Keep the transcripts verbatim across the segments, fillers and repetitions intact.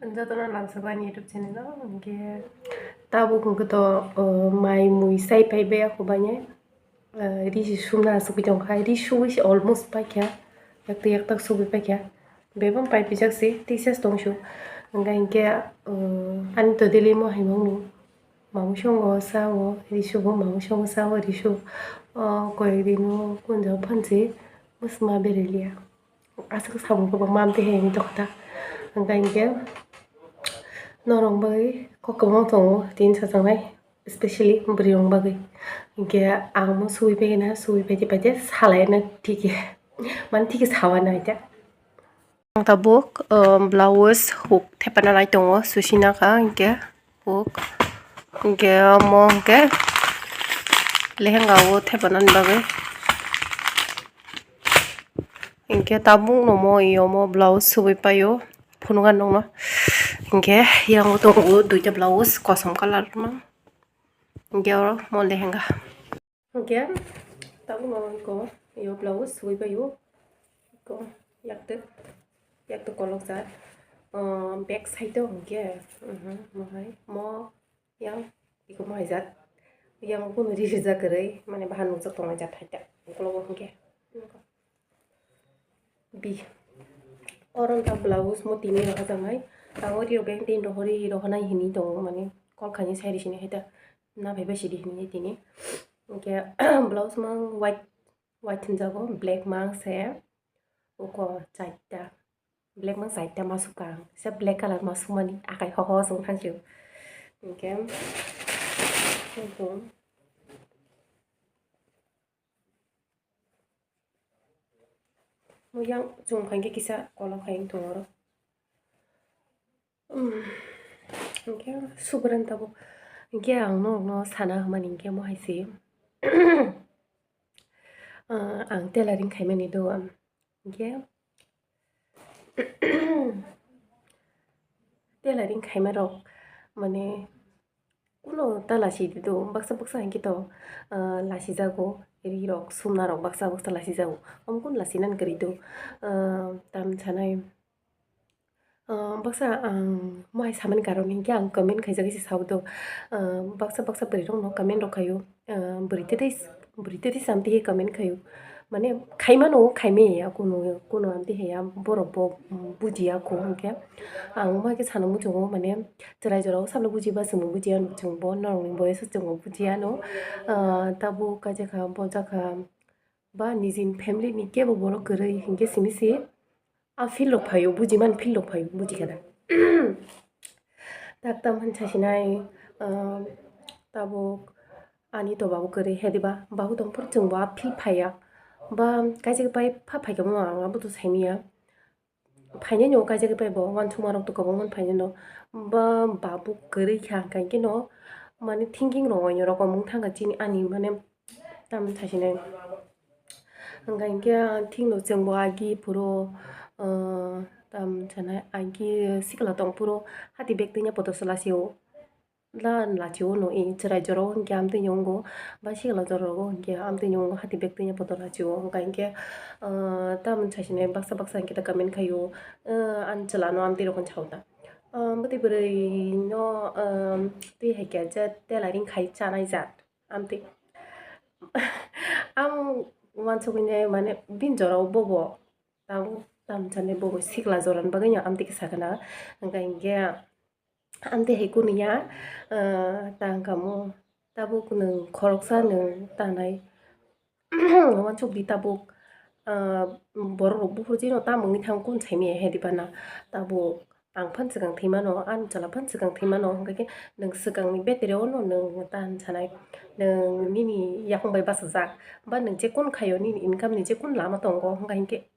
Jotono lamsok ani YouTube channel o, hwnkhe tabuk hwnkhe to, uh, mai mui sai phai bai ako bainai. Uh, ri si sumna asugwi tongkha, ri suwi se almost paikha, yakta yakta sugwi paikha. Bebak pai pijak se, tei ses tong su. Hwnkhe hwnkhe, uh, ani to daily mo hai mangno. Mamo songo sao, risu bo mamo songo sao, risu. O koyek dino kunjo phansi, musma bereliya. Aswk samung kwbangma amtwi hai wngwi tongkha ta. Hwnkhe hwnkhe norok bagwi kok kwbangma tongo tini sajaknai, especially bwrwi rok bagwi. Hwnkhe ang mo suwi paikhe na, suwi paide paide salaino thikhe, mani thikhe sawa nai ta. Ang tabuk, um, blouse hook thepana nai tongo, susi naka hwnkhe hook, hwnkhe omo hwnkhe lehenga o thepana ni bagwi. Hwnkhe tabuk no mo, iyo mo blouse subui paio, phunugo nokno. Hwnkhe yang tongo duita blouse kosom colour ma. Hwnkhe oro mo lehenga. Hwnkhe tabuk no iko, iyo blouse subui paio. Iko yakte, yakte kolok ja. Back side o hwnkhe, mhm, mo hai, mo yang iko mo hai jat. Yang kunu ri rijak kwrwi, mane bahan nukjak tongnai jat hai ta. Ukologo hwnkhe. Bi. Oro wngkha blouse mo tini rok hajaknai. Ang o ri rok beng tin rok ri rok hanai hini tongo, mane kol khaini sai ri sini hai ta. Na phai bai sidi hini tini. Hwnkhe blouse mang white, white hinjago, black mang se uko chaita, black mang chaita masuk ang, se black colour masuk mani akai ho ho sung thansi. Hwnkhe mo yang chung khaikhe kisa kolok khai wng tongo oro. Hwnkhe subrang tabuk. Hwnkhe ang norokno sana hwnmani hwnkhe mo hai se, ah, ang tailoring khaimani do. Hwnkhe tailoring khaimarok mane kuno ta lasi di do, baksa baksa hwnkhe to, ah, lasijago, rirok sumnarok baksa baksa lasijago. Omo kuno lasinani kwrwi do, ah, tam sanai. Ah, baksa ang mohai samani karon hinkhe ang comment khaijagwi se sao do. Ah, baksa baksa bwrwi rokno comment rok khaio. Ah, bwrwi tei tei, bwrwi tei tei samtwi comment khaio. Mane khaimano, khaimaya kuno, kuno amtwi haya borok bo, mm, bujiya kho hinkhe. Ang mohai khe sana muchungo mane chwrai jorao sabla bujiba chwngbo bujiya, chwngbo norokni boyes o chwngbo bujiya no. Ah, tabuk kaisa kha, bo jakha ba nijini family ni kebo borok kwrwi hinkhe simi se. A feel rok phaio, bujimani feel rok phaio, bujikha da. Tak tam hwn sasinai, ah, tabuk ani to babu kwrwi, hediba babu tongphuru chwngbo a feel phaiya. Ba kaisa khe pai pha phaikha mo ang abo to saimanya. Phainai no kaisa khe pai bo uansukma rok to kwbangma phainai no. Ba babu kwrwi kha hwnkha khe no, mane thinking rok oino rok wng thangkha chini ani mane. Tam sasinai. Hwnkha hinkhe thikno chwngbo agi phuru, ah, tam sanai agi sikla tong phuru hati bag twinya poto se lachio. La lachio no i chwrai jorao hinkhe amtwini wngo, ba sikla jorao hinkhe amtwini wngo hati bag twinya poto lachio. Hwnkha hinkhe, ah, tam sasinai baksa baksa hinkhe ta comment khaio, ah, ani chwla no amtwi rokno sao ta. Ah, bwtwi bwrwi no, ah, twi hai khe je tailoring khai chanai jat. Amtwi ang uansukgwi nai mane bini jorao bobo tamo tam sanai bobo sikla jorani bagwi no amtwi khe sakha na. Hwnkha hinkhe amtwi hai kunu ya, ah, ta wngkha mo tabuk nwng khoroksa nwng tanai uansukdi tabuk, ah, borok rok buphuru jino tamo wngwi thango kunu saimanya hediba na tabuk. Ang phano swkang thwi mano, ani chwla phano swkang thwi mano, hwnkha khe nwng swkangni battery-o'-no nwng ta hwn sanai, nwng nini yakung bai bachajak, ba nwng je kun khaio, nini income-ni je kun lama tongo, hwnkha hinkhe,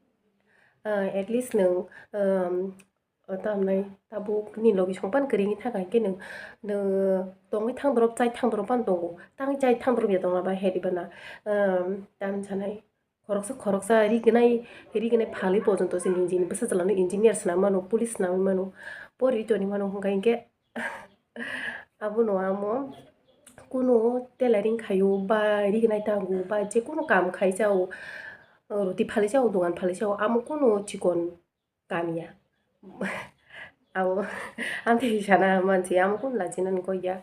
ah, at least nwng, um, ta hwnai tabuk nini logi song phano kwrwi wngwi thangkha hinkhe nwng, nwng tongwi thang dorop, chai thang dorop phano tongo, tangwi chai thang dorop ya tongna ba hediba na, um, ta hwn sanai. Khoroksa khoroksa rignai, rignai phalwi pojonto se nini bwsa chwlano engineer swnam mano, police swnamwi mano, pori toni mano, hwnkha hinkhe abono amo kunu tailoring khaio ba rignai tango ba jekunu kam khai chao, roti phalwi chao, dogan phalwi chao, amo kunu chikon kamiya. Abo, ang tei sana mansi, amo kun lachina nung koi ya.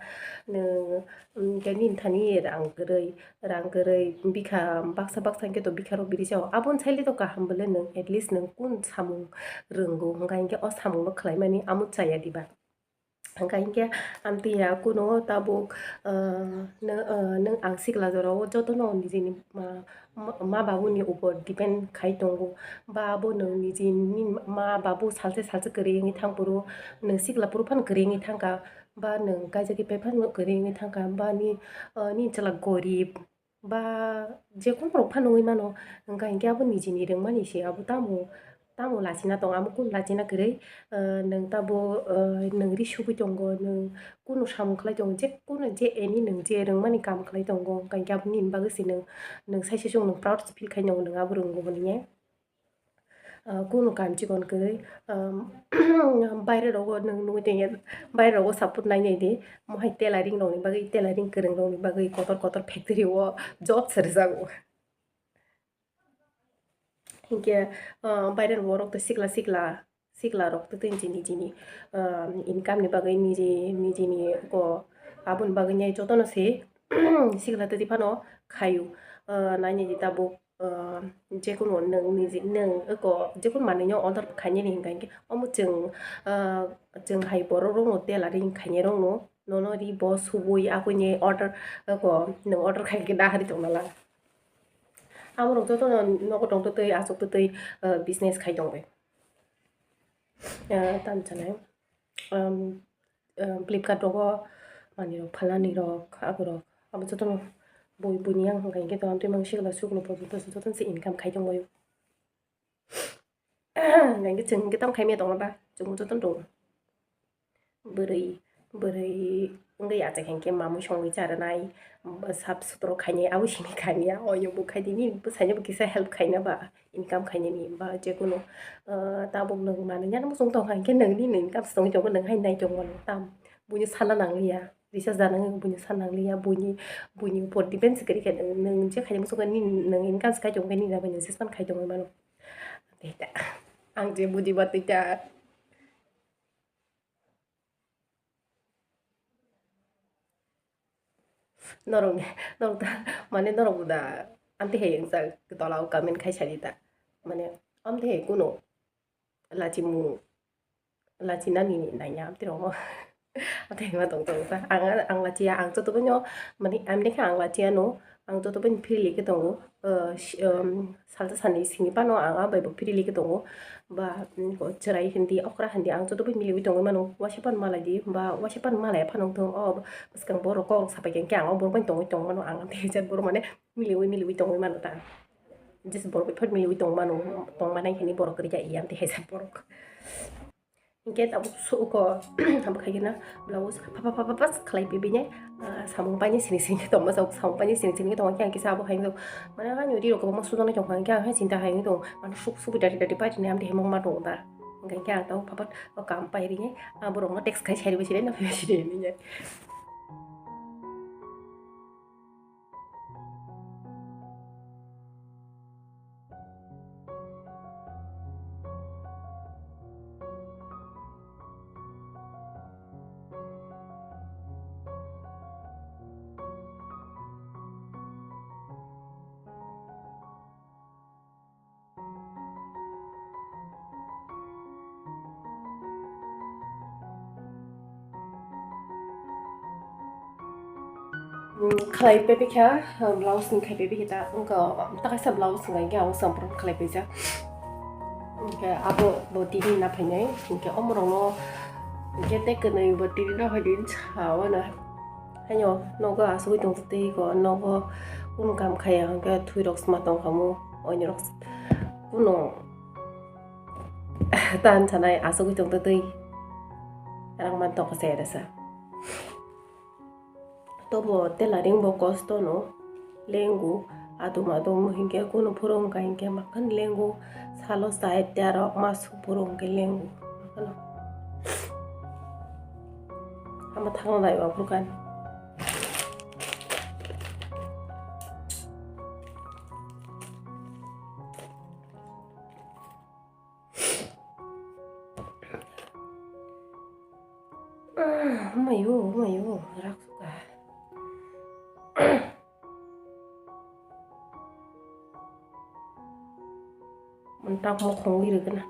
Nung, mm, khe nini thani rang kwrwi, rang kwrwi bikha baksa baksa hwnkhe to bikha rok biri jao. Aboni saile to kaham bole nung, at least nung kun samung rwngo, hwnkha hinkhe o samung no khlaimani amo chaya diba. Hwnkha hinkhe amtwi ya kuno tabuk, ah, nung, ah, nung ang sikla jorao jotono nijini ma, ma, ma babuni upor depend khai tongo. Ba bo nung nijini ma babu salsa salsa kwrwi wngwi thang phuru, nung sikla phuru phano kwrwi wngwi thangkha, ba nung kaisa khe phai phano kwrwi wngwi thangkha, ba ni, ah, ni chwla gorib, ba je kono rok phano wngwi mano, hwnkha hinkhe abo nijini rwngmani se abo tamo, tamo lachina tong, amo kunu lachina kwrwi, ah, nung tabo, ah, nung ri sugwi tongo, nung kunu samung khlai tongo, je kunu je any nung je rwngmani kaam khlai tongo, hwnkha hinkhe abo nini bagwi se nung, nung saisa se nung proud se feel khai tongo, nung abo rwngo hwnwi. Ah, kunu kaam chikon kwrwi, ah, baire rogo nung nugwi tongya, baire rogo support nai nai di, mohai tailoring rokni bagwi, tailoring kwrwng rokni bagwi kotor kotor factory o job se rwjago. Hinkhe, ah, baire borok tei sikla sikla, sikla rok tei tei niji nijini, ah, income ni bagwi niji nijini ko aboni bagwi nai jotono se sikla tei phano khaio, ah, nai nai di tabuk. Ah, jekunu nwng niji, nwng eko jekunu manwino order khainani hinkha hinkhe omo chwng, ah, chwng hai borok rokno tailoring khainai rokno nono ri bo subui aboni order eko nwng order khai khe da hari tongna lang. Amorok jotono nogo tongtwtwi achuk twtwi, ah, business khai tong bai. Ah, tamo sanai, um, um, Flipkart rogo manwi rok phalnani rok aborok abo jotono bui buini yang hwnkha hinkhe tongtwi mang sikla sukno porjonto jotono se income khai tongbaio. Hwnkha hinkhe chwng hinkhe tamo khai maya tongma ba chwng jotono tongo. Bwrwi, bwrwi wngwi achai khe hinkhe mamui songwi cha rwnai, sap sutro khainai abo simi khaimya, oyo bo khai di nini bwsaino bo kisa help khaina ba, income khainani ba jekunu, ah, tabuk nwng manwi nani muchung tongkha hinkhe nwng nini income se tongwi tongo, nwng hai nai tongmano tam buino sana nangliya, risa janani buino sana nangliya, buini, buini upor depend se kwrwi khe nwng, nwng je khaina muchungkha nini nwng income se khai tongkhe nini abo nwng se span khai tongwi mano. Tei ta, ang je bujiba tei ta. Norok, norok ta, mane norok da, amtwi hai wngsa tola o comment khai sadi ta, mane amtwi hai kunu lachimu, lachinani naiya amtwi rokno, amtwi hai ma tong tong ta, ang, ang lachiya, ang joto bai no, mane amtwi khe ang lachiya no, ang joto bai freely khe tongo, ah, si-, um, salsa sani sini phano ang a bai bo freely khe tongo, ba, um, chwrai hindi, okra hindi, ang joto bai miliwi tongwi mano, waisa phano malai di, ba waisa phano malai phano wng tong, o bwskang borok kok sapai khe ang o borok bai tongwi tong mano, ang tei jat borok mane miliwi miliwi tongwi mano ta, just borok bai phano miliwi tong mano, tong manai hini borok kwrwi ya, iya tei hai jat borok. Hinkhe tabuk suko, abo khaikhe na blouse pha pha pha pha pha khlai pibini, ah, samung paini sini sini tongma jok, samung paini sini sini tongma khe ang kisa abo hai wngkha, mane ani ri rok kwbangma sujaknai tongkha, hinkhe ang hai chinta hai wngwi tongo, mane suk suk dati dati paitini amtwi hemong ma tongo da, hinkhe ang tabuk pha pha o kaam pai rinai, ah, borokno text khai sai rwbai sini na phai sini hinwi. Khlai pepi kha, blouse ni khai pepi khe ta wngkha, ta kaisa blouse wngkha hinkhe ang samprom khlai paijak. Hinkhe abo bo tini na phainai, hinkhe omorokno hinkhe tei kwnwi bo tini na phaidi sa wano. Haino nogo asugwi tongtwi ko, nogo kunu kam khaya hinkhe thwi rok sma tongkhamu, oini rok kunu tan sanai asugwi tongtwi rang man tongkha se resa. Tobo tailoring bo kosto no lengo, adum adum hinkhe kunu phuru wngkha hinkhe makhon lengo, salo chai tero masu phuru hinkhe lengo. Hama thangna nai o phuru kani. Mayo, mayo, rak suka. Mentak mo khongwi rwgwna.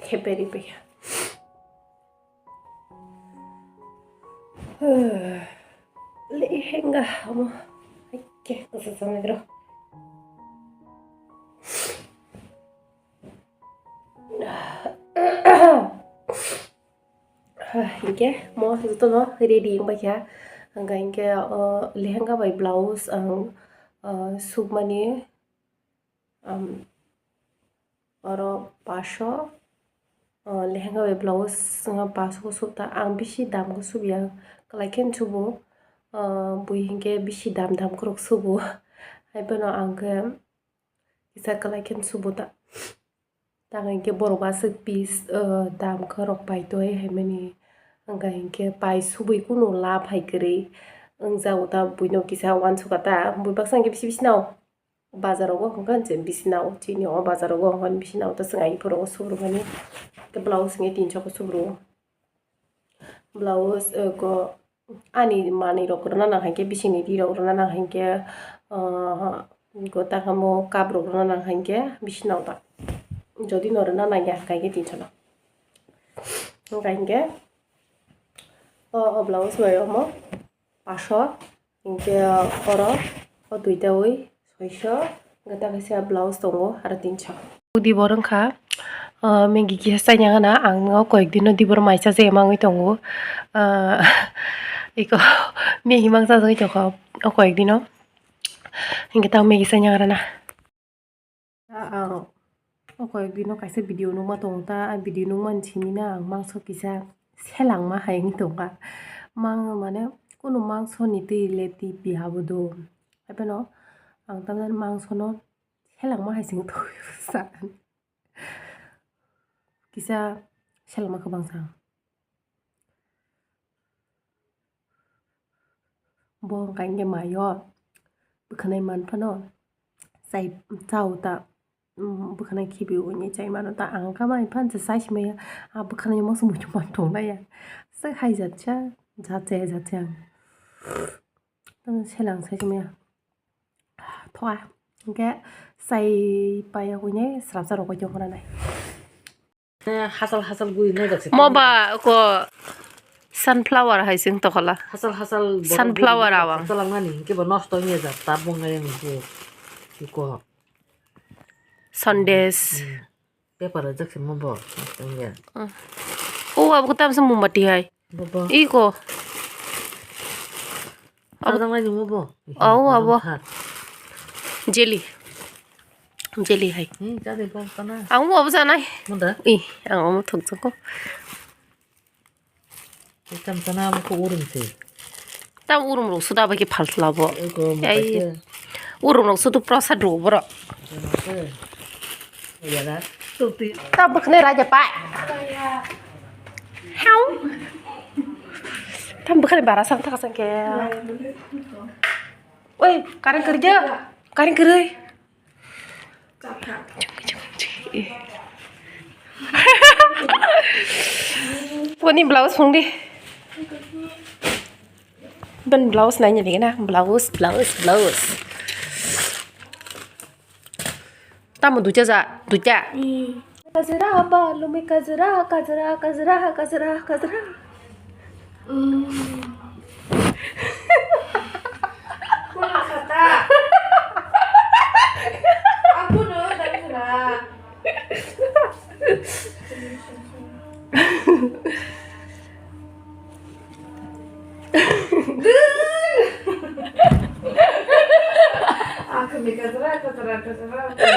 Kheperi pekha. Lehenga amo. Oke, kasa samedro. Hinkhe mo jotono ready wngbaikha. Hwnka hinkhe, o, lehenga bai blouse ang, o, sukmani, um, oro paso, o, lehenga bai blouse wngkha paso khe sukta. Ang bisi dam khe subya, kwlai khe subo, o, bui hinkhe bisi dam dam kwrwk subo. Haiphano ang khe kisa kwlai khe subo ta. Tamo hinkhe borok aswk piece, o, dam khe rok paitoi haimani. Hwnka hinkhe pai subui kunu lab hai kwrwi wngjago ta, buino kisa uansukha ta. Bui baksa hinkhe bisi bisi nao. Bazar rogo hwnka hinkhe bisi nao. Chini o bazar rogo hwnka bisi nao ta, chwng ai phuru o subrumani. Blouse hinkhe tinso khe subru. Blouse, eh, go ani manwi rok rwna nang hinkhe, bisingni ri rok rwna nang hinkhe, ah, go takamo cup rok rwna nang hinkhe, bisingo ta. Jodi no rwna nang ya hinkhe tinso no. Hwnka hinkhe, o, o blouse bai omo paso. Hinkhe oro o duita wi soiso, gata kaisa blouse tongo aro tinso. Dibor wngkha, ah, Maggi kisa chaina gana ang o koyek dino dibor mai chajakmani tongo. Ah, iko Maggi mang chajagwi tongkha o koyek dino. Hinkhe tang Maggi chaina gana. Ang o koyek dino kaisa video nukma tongo ta, a video nukmani simi na ang mangso kisa selangma hai wngwi tongkha. Mang mane kunu mangso ni twi le twi piya bo do. Haiphano ang tamjani mangso no selangma hai se wngwi tongkha. Kisa selangma kwbangsa. Bo wngkha hinkhe maio bwkhanai manphano chai chao ta, bwkhanai khibi uni chai mano ta, ang kha mai phan se chai si maya, a bwkhanai masa muitu man tongnai ya, se hai jat cha, jat cha, jat cha ang tamo selang sai si maya. Thoa. Hinkhe sai paiya hwnwi srapsa rok bai tongkha nai. Eh, hasal hasal guri nai jak se. Mo ba ko sunflower hai sing tokhala. Hasal hasal borok sunflower guri awang. Hasal ang nani hinkhe bo nosto wngya jak ta bong nai ang bo. Iko. Sandesh. Hmm. Paper rajak se mo bo. Nosto wngya. Hmm. O abo ko tamsa mombati hai. Bobo. Iko. Abo dang lai nungmo bo. Aw, abo. Jelly. Jelly hai. Hmm, jadi bo kana. Ang bo abo janai. Munda? Ih, ang amo thok joko. Itam kana amo ko urum se. Tam urum rok suda bagi phalsla bo. Iko mo. Ai. Kaise. Urum rok sudu prasad rok borok. Jana se. Iya na. Tuti. Ta bwkhwnai raja pai. Hau. Tam bwkhwnai bara sang thaka sang ke. Oi, karing kerja. Karing kerja. Wani blouse phung di. Ben blouse nanya lagi na. Blouse, blouse, blouse. Tamo duita ja, duita. Kajra ba lumi kajra, kajra, kajra, kajra, kajra. Kuno khata. Aku no dan kena. Aku ni katra, katra, katra.